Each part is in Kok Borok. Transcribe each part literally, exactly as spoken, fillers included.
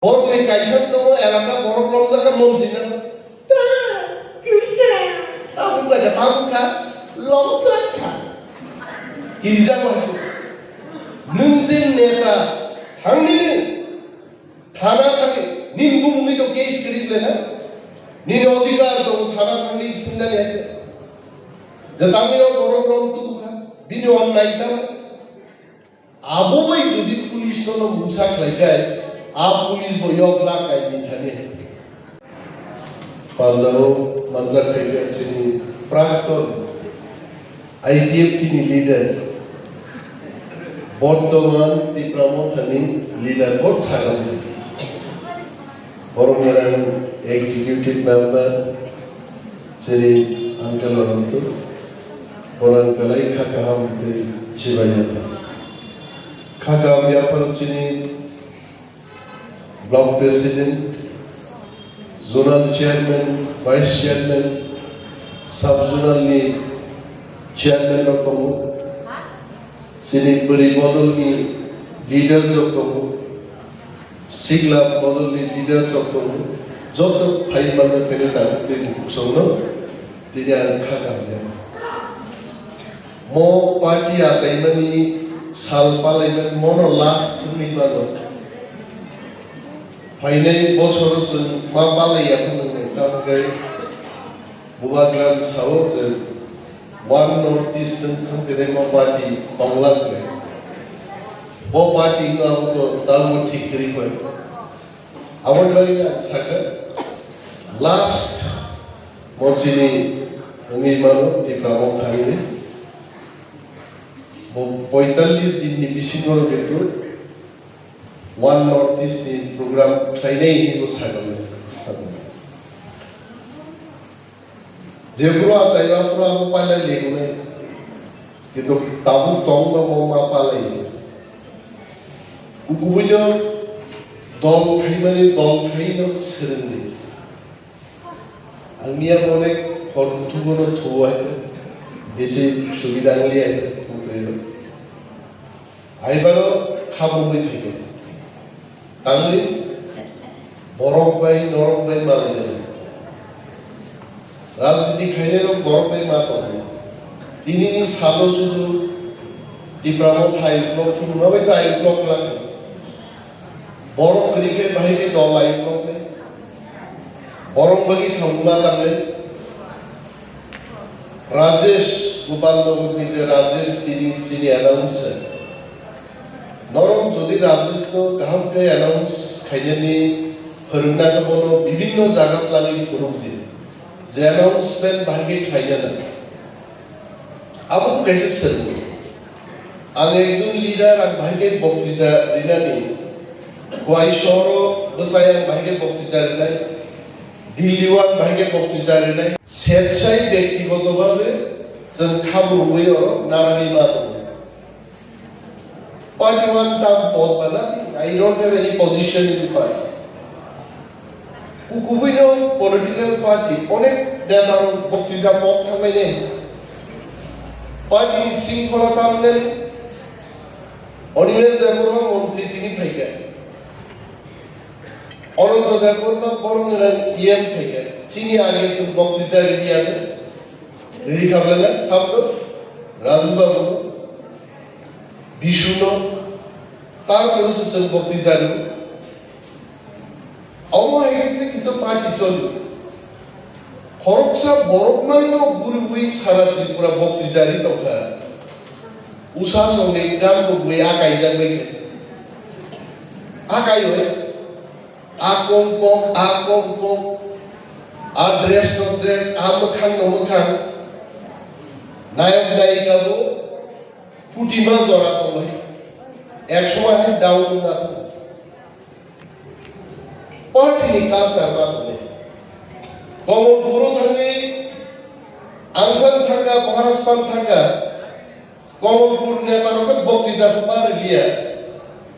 Borokni kaisa tongo elaka borok lomjak kha montri na. Ta, kisa, tabuk bai kha, tabuk kha, lomjak kha. Kirjak bai. Nwng je neta thang nini thana thangwi nini bumungwi to case kwrwi khlai na. Nini odhikar tongo thana thangwi singnani hai khe. Je tamni o borok rom tubu kha, bini onnai tamo. Abo bai jodi police no mungsa khlai khe, a police bo yok lak kai ni thani. Pandao manjak khaikha chini prakton I P F T ni leader, bortoman Tipra Motha ni leader bo sakha. Borok ni ang executive member chini uncle Ananto, borok ang belai kha kaham tei chibai ya. Kha kaham yaphar chini block president, zonal chairman, vice chairman, sub zonal ni chairman rok tongo. Chini bwrwi bodol ni leaders rok tongo. Sikla bodol ni leaders rok tongo. Joto phai manya phai tabuk tei bukhuk songno tini ang kha kaham ya. Mo party achaimani sal palaimani mono last wngwi mano. Phainai bochoro chwng ma palaiya phano wngnai, tamokhe Bubagram sao je One North East chwng thangtwrwi mo party tonglak khe. Bo party no abo to damo thik kwrwi koi. Aboni bagwi ang sakha, last mo chini wngwi mano Tipra Motha ni. Bo poitallis din ni bisingo jehetu One North East ni program khlainai hinwi bo sakha. Jephuru achaio aphuru abo pailai ligunai. Kintu tabuk tong no bo ma palai. Kubuino dol khaimani dol khaino swrwngdi. Ang miya bonek hor kutubo no thuo hai. Besi subida ngliya hai. Aibaro kha bumui phaikha. Tangwi borok bai norok bai malai nai. Rajniti khainai rok borok bai ma tongo. Tini ni salo sudu Tipra Motha ayuk lok thung ma bai ta ayuk lok lak. Borok kwrwi khe bahai khe dol ayuk lok nai. Borok bagwi samung ma tangnai. Rajesh Gopal Nagar ni je Rajesh tini chini announcer. Norok jodi Rajesh no kaham khe announce khainani phwrwngna khe bono bibinno jaga twlangwi phwrwngdi. Je announcement bahai khe khlaina nang. Abo kaisa swrwngmung. Ang ekjon leader, ang bahai khe boktrita rinani. Khowai sohoro bwsai ang bahai khe boktrita rinai. Delhi o ang bahai khe boktrita rinai. Setsai byaktigoto bhabe chwng khabrumwi oro narani ma tongo. Party one term pod ba nothing. I don't have any position in the party. Kubuino political party onek neta rok boktrita pod thangmani. Party ni singkhola tamnani Onilesh Debbarma montri tini phaikha. Ananta Debbarma borok ni E M phaikha. Chini age chwng boktrita ridi age. Ridi khablana sabdo Raju Babu. Bisuno, tarpore se chwng boktrita rw. Omo hai khe se kintu party choli. Khoroksa borok mano guriwi sara Tripura boktrita ri tongkha. Usa songni gan bo bui akaijak bai khe. Akai oi. A kom kom, a kom kom. A dress no dress, a mwkhang no mwkhang. Nayok nayika bo. Putima jora tongo hai. Ek somoy hai down wngna tongo. Party ni culture ma tongo. Komolpuro thangwi ang phan thangkha, Maharaj phan thangkha. Komolpur neta rok khe boktrita se ma rwliya.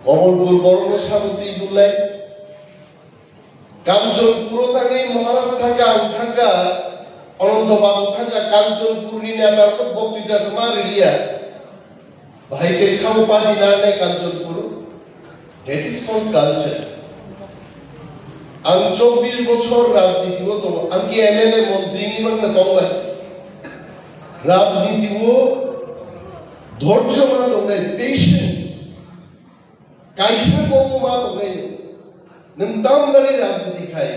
Komolpur borok no sabuk twi bulai. Kanchanpuro thangwi Maharaj thangkha, ang thangkha, Ananta Babu thangkha, Kanchanpurni neta rok boktrita se ma rwliya. Bahai kaisa bo party narwknai Kanchanpuro. That is called culture. Ang chobbish bochor rajniti o tongo, ang ki M L A montri ni mangna tongo bai. Rajniti o dhorjo ma tongnai, patience. Kaisa kok ma tongnai. Nwng tam bagwi rajniti khai,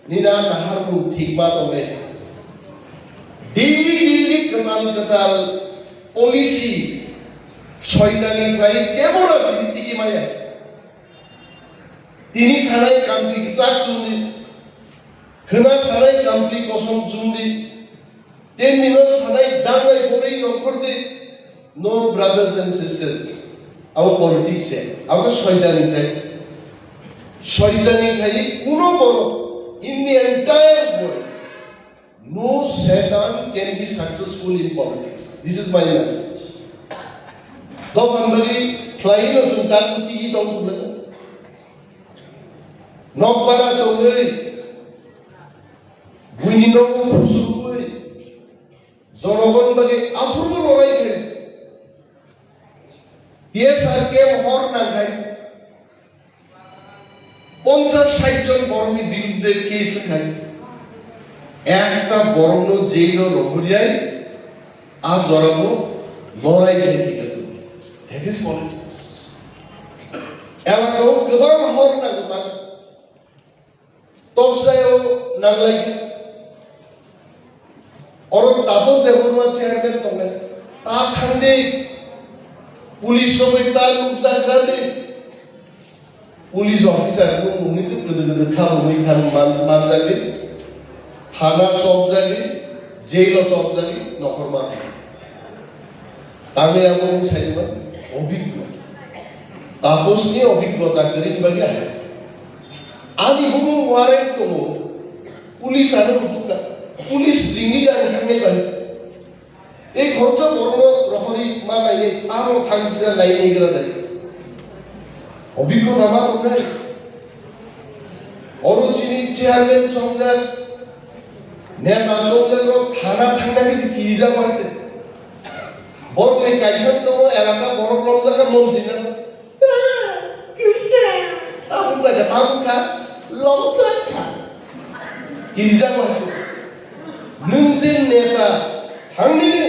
nini a naharmung thik ma tongnai. Daily, daily kwtal kwtal policy soitani khlai kebo rajniti tigi maya. Tini sanai kampli kchak chumdi, khwna sanai kampli kosom chumdi, tei nino sanai dangnai borwi nongkhordi. No, brothers and sisters, abo politics se, abo soitani se. Soitani khai kuno borok in the entire world, no Satan can be successful in politics. This is my message. Dophang bagwi khlai no chwng tak tigi tong khumlai. Nokbar tongwi, buini nogo phusugwi, jonogon bagwi aphuru lorai khainsa. T S R camp hor nang khainsa. Ponchas sait jon borokni birudde case khai. Ekta borokno jail o rohoriyai, a jorabo lorai khai khainsa. That is politics. Elakao kwbang hor nang kha. Toksayo nanglaikha. Oro Tapos Debbarma chairman tongnai. Ta thangdi police rokbai ta nukjak nadi. Police officer nung nungni se gede gede kha nungwi thang man manjagwi. Thana chopjagwi, jail o chopjagwi, nokhorma. Tangwi abo wng saimano obiggo. Taposni obiggota kwrwini bagwi ahai. Ani bumung warrant tongo, police ano butukha, police ringni jani thangnai bai. Tei khoroksa borokno rohorwi ma nainai, tamo thangkhe nainai gra dai. Obiggota ma tongnai. Oro chini chairman chongjak, neta chongjak rok thana thangna khe kijak bai te. Borok ni kaisa tongo elaka borok romjak kha montri na. Kijak. Tabuk bai kha, tabuk kha, lomklak kha. Kijak bai te. Nwng je neta thang nini.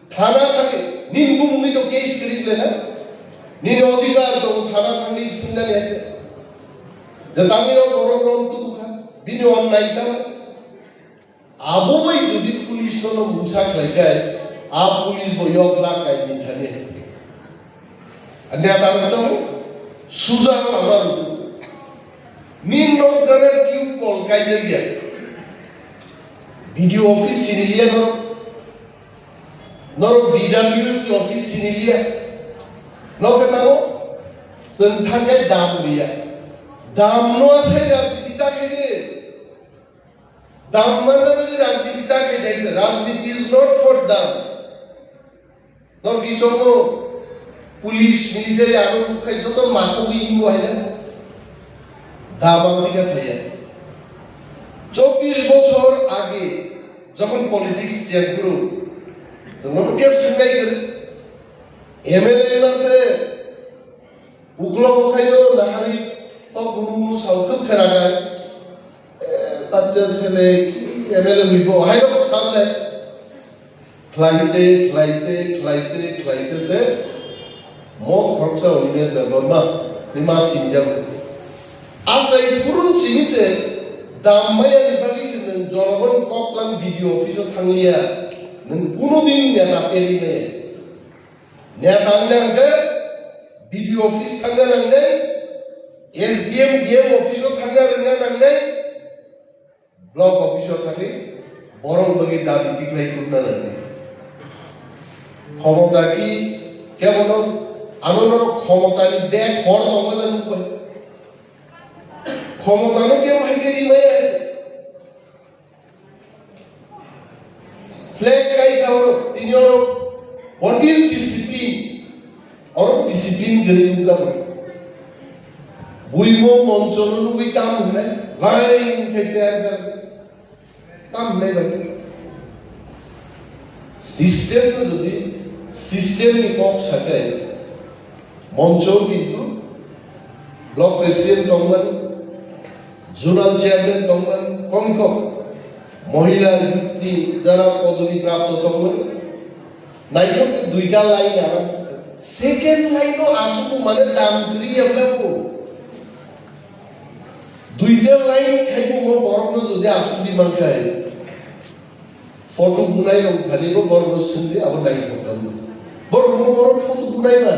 Thana thangwi nini bumungwi to case kwrwi lena. Nini odhikar tongo thana thangwi swngnani hai khe. Je tamni o borok rong tubu kha, bini onnai tamo. Abo bai jodi police no mungsa khlai khe, a police bo yok lak kai ni thani. Anya tamo tamo suja lama rutu. Nini nong kana tube call kai jagya. B D O office sini liya no. Norok B W S ni office sini liya. Norok khe tamo chwng thangkhe dam liya. Dam no asai rajniti ta khe de. Dam manna bagwi rajniti ta khe de. Rajniti is not for dam. Norok kichongo police, military aro bukhai joto makhogwi ingo hai na. Dam ang thika thaya. Chobbish bochor age Jokhon politics tiyan kuru, chwngno kep swngnaikha, M L A mase uklogo khaino nahari tok munu munu sao khe khwnaga. Eh, bachcha chele, M L A hwibo, haino samle. Khlaite, khlaite, khlaite, khlaite se mo khoroksa Unimesh Debbarma ni ma sinjak. Asai phurun sini se dam maya ni bagwi se nwng jonogon koklam B D O office o thangliya, nwng kuno din neta peri maya. Neta wngna hwnkhe B D O office thangna nangnai, S D M, D M office o thangna rwngna nangnai, block office o thangwi borok bagwi dabi tikhlai tubna nangnai. Khomota ki kebono ano norok khomota ni bag hor tongma na nukbai. Khomota no kebo hai khe rimaya. Flag kai kha oro, tini oro, what is discipline? Oro discipline gwnwi nukjakgo. Buimo moncho no nugwi tam hwnai, line khai chair kha. Tam hwnai bai. System no jodi system ni kok sakai, moncho kintu block president tongmani, Zonal chairman tongmani, komkom mohila yukti jara podobi prapto tongmani. Naithok duita line aram. Second line no asuku mane dam kri yamlaku. Duita line khaibu mo borok no jodi asuk di mankhai. Photo bunai rok thani bo borok no sindi abo naithok tongmani. Borok no borok photo bunai ba.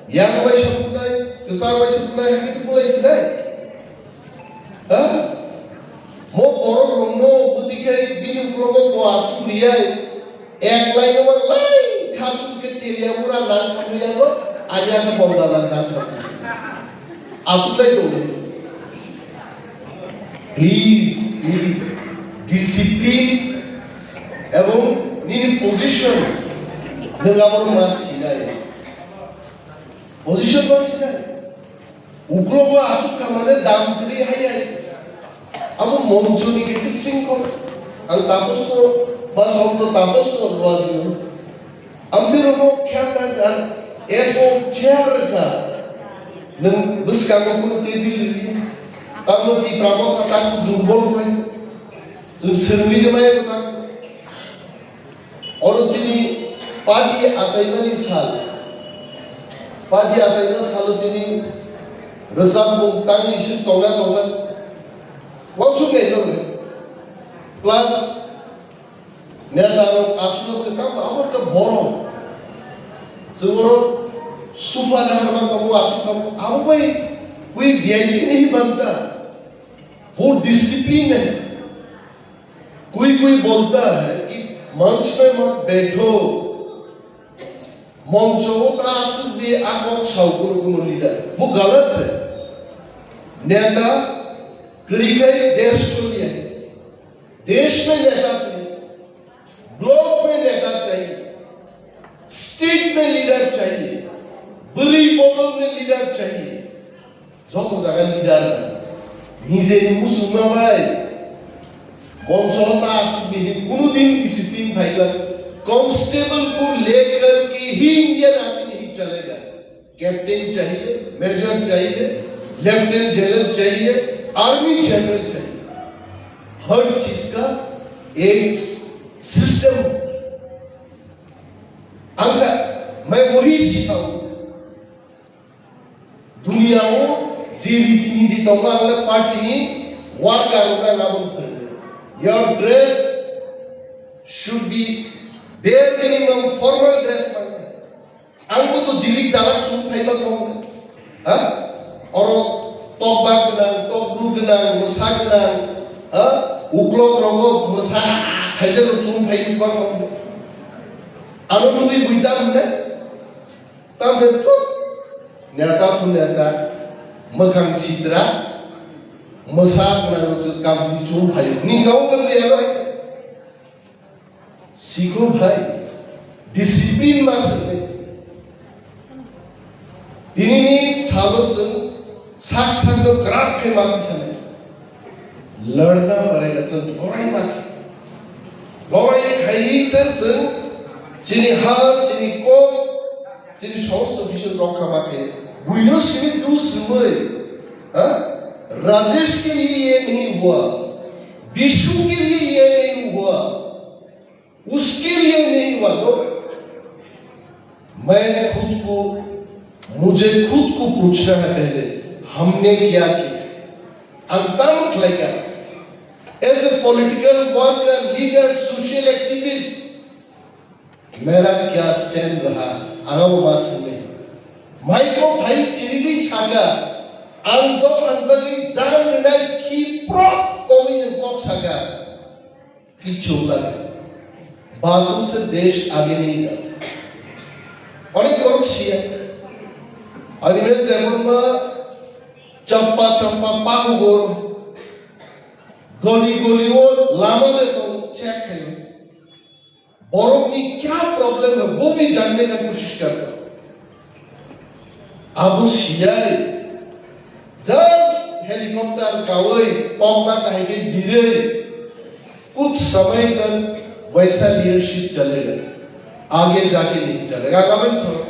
Yang bai sa bunai, kesar bai sa bunai, haki tu bunai sinai. Ha? Mo borok rokno bwtwi khe bini uklogo bo asuk riyai, ek laino ma lai khasuk khe telia mura nang khamwi yango, ani aka bomda nang nang khamwi. Asuk lai tongdi. Please, please, discipline ebong nini position nwng abono ma sinai. Position ma sinai. Uklogo asuk kha mane dam kwrwi hai hai. Abo monchoni kaisa singkol. Ang tapos to, bas hok to tapos to, luar jino. Amtwi rogo khyang nang ang, eko chair ka. Nwng bwskango kuno table rwya. Tamo Tipra bo kha tak durbol khai. Chwng swrwngwi je maya kwtal. Oro chini party achaimani sal. Party achaima salo tini rwchapmung tangwi se tongna tongna. Wansuk nai tongna. Plus neta rok aswk tamo abo to borom. Chwng oro supa na hama kamo aswk kamo abo bai wi V I P ni banta. Wo discipline hai. कोई कोई बोलता है कि मंच में मत बैठो, मंचों का सुधी आकोट साउकुर कुनो लीडर, वो गलत है। नेता करीबी देश के लिए है। देश में नेता चाहिए, ब्लॉक में नेता चाहिए, स्टेट में लीडर चाहिए, बड़ी बदल में लीडर चाहिए। Joto jaga leader nang. Nijeni muchungma bai. Bongso ta aswk nini kuno din discipline phaila. Constable ko lekar ke hi Indian army nahi chalega. Captain chahiye, major chahiye, lieutenant general chahiye, army general chahiye. हर चीज का एक सिस्टम होता है। Angkha, मैं वही सीखा हूँ। Duniya o je riti niti tongo ang le party ni worker rok ang abo phwrwngwi. Your dress should be bare minimum formal dress manya. Ang bo to jilik jalak chum phaima tongo. Ha? Oro tokbak gwnang, tokbru gwnang, mwsa gwnang, ha? Uklok rogo mwsa khaijak chum phai bang tongo. Ano nugwi buita hwnle? Tambe thuk neta phu neta mwkhang sitra mwsa gwnang rwchwk kamchwlwi chum phaio. Ni gaon gwnang ya bai. Sikho bhai, discipline ma swngnai. Tinini salo chwng sak sakno kwrak khe ma tisanai. Lorna pare na chwng lorai ma khe. Lorai khai se chwng chini ha, chini kok, chini somosto bising rokha ma khe. Buino simi tu swmai. Ha? Rajesh ke liye ye nahi hua. Bishu ke liye ye nahi hua. उसके लिए नहीं हुआ तो मैं खुद को, मुझे खुद को पूछना है पहले, हमने क्या किया? Antam khlaika, as a political worker, leader, social activist, मेरा क्या स्टैंड रहा? Ang abo ma swngnai. Maiko phai chirigwi saka, ang dophan bagwi jang rwnai khi prok kowino kok saka. Kichu lai. बातों से देश आगे नहीं जाता। Onek borok siya. Animesh Debbarma champa champa pakugor goli goli o lama de to check khayo. Borok ni kya problem hai, wo bhi janne ka koshish karta. Abo siyai, just helicopter kawai, tokma kahai khe birei, kuch samay tak waisa leadership chalega, aage jaake nahi chalega. Agar main sab,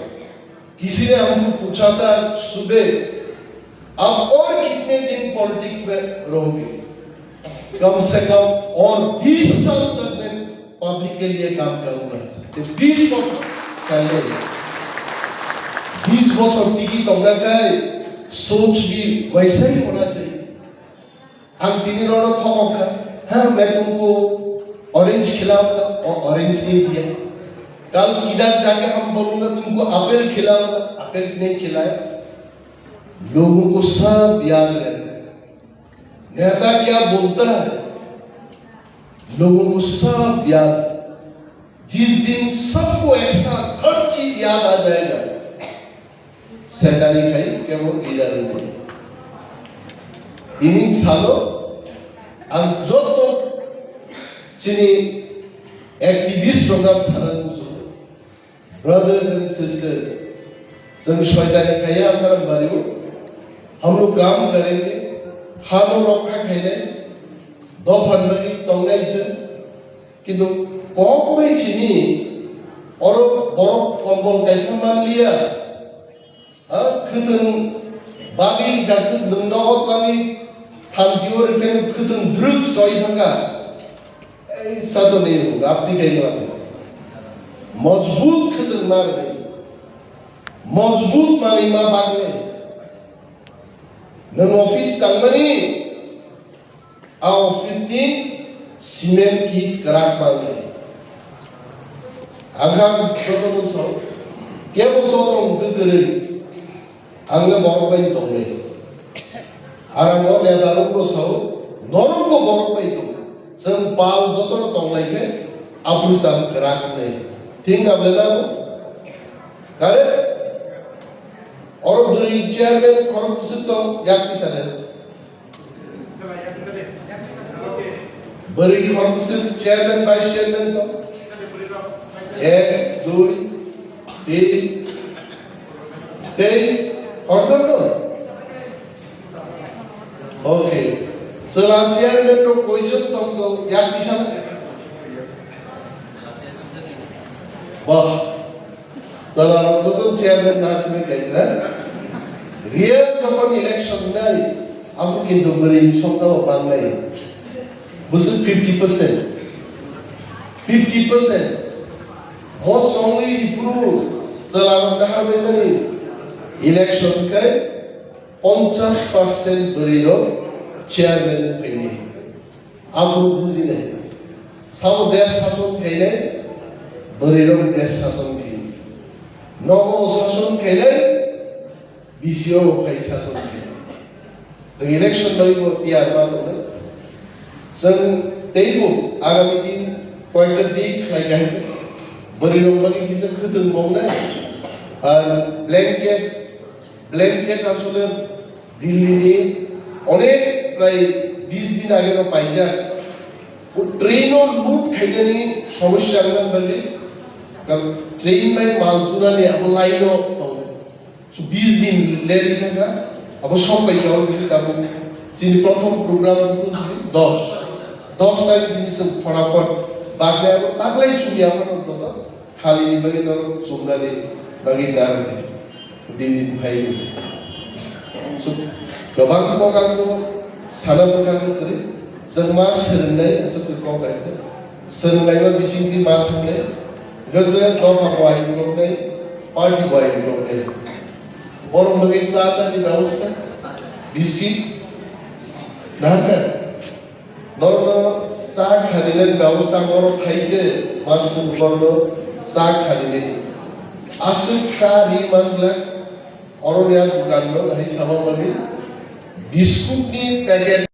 kisi ne humko pucha tha subah, अब और कितने दिन पॉलिटिक्स में रहोगे? कम से कम और बीस साल तक मैं पब्लिक के लिए काम करूंगा। ये बीस বছর चाहिए। बीस বছর টিকি tongnai khe सोच भी वैसा ही होना चाहिए। Ang tini roro thokok kha, हाँ, मैं तुमको ऑरेंज खिलाऊंगा और ऑरेंज नहीं दिया। कल किधर जाके हम बोलूंगा, तुमको एप्पल खिलाऊंगा, एप्पल नहीं खिलाया। लोगों को सब याद रहता है। नेता क्या बोलता है, लोगों को सब याद। जिस दिन सबको एक साथ हर चीज याद आ जाएगा, Setani khai kebo leader wngmani. Tini salo ang joto chini activist rok ang sana muchungo. Brothers and sisters, chwng soitani khaiya Asaram bario, hum log kaam karenge, hamo rokha khainai, dophan bagwi tongnai chwng. Kintu kok bai sini oro borok kombol kaisa manliya. Ha, khwtwng bagwi gakhwk nwng nogo twlangwi thamchi o rwkhe khwtwng drwk soi thangkha. Ei sato ni gapti kai ma. Mojbut khwtwng ma rwkhe. Mojbut manwi ma bagwi. Nwng office tangmani. A office ni cement it kwrak manwi. Ang kha joto no sao, kebo totong kwrwi, ang le borok bai tongnai. Arango neta rok bo sao, norok bo borok bai tong. Chwng pal joto no tonglai khe aphuru chang kwrak wngnai. Thik na bwle na bo? Kare? Oro bwrwi chairman khorok bwswk tong, yak tisa le. Bwrwi khorok bwswk chairman, vice chairman tong. Ek, dui, tin, tei khoroktham tong. Okay. Chwla chairman rok koijon tong tong, yak tisa. Bah. Chwla rok joto chairman na sini kaisa. Real jokhon election nai, abo kintu bwrwi ni songkha bo bangnai. Bwswk fifty percent. Fifty percent. Mo songwi phuru chwla rok dahar bai mani election kai ponchash percent bwrwi rok chairman phaini. Abo bujinai. Sao desh sason khainai, bwrwi rok desh sason khainai. Nogo sason khainai, B C O bo phai sason khainai. Chwng election bai bo tiyar ma tongnai. Chwng teibo agami din koyekta dik khlai kha hai. Bwrwi rok bagwi kisa khwtwng mongnai. Ar blanket Blanket asole Delhi ni onek prai bis din age no paijak. O train o load khainani somosya wngna bagwi, ka train bai mal pura ni abo line o tongo. So bis din late wngkha, abo sok bai kha, abo chini prothom program dos, dos tarik chini chwng photafot bagwi abo taglai chumi abo no tongo. Khalini bagwi norok chumnani bagwi ta rwdi. Dini phai. So, kwbang kok ang no sana bwkha kwrwi. Chwng ma swrwngnai aswk kok hai. Swrwnglaima bisingtwi ma thangnai. Gajra dopha bo ai boroknai, party bo ai boroknai. Borok bagwi cha tani byabosta, biskit, nahar. Norokno cha khaninani byabosta borok phaise, masuk borokno cha khaninani. Aswk cha ri manglak, oroni a dukanno hai sama mani, biskutni packet.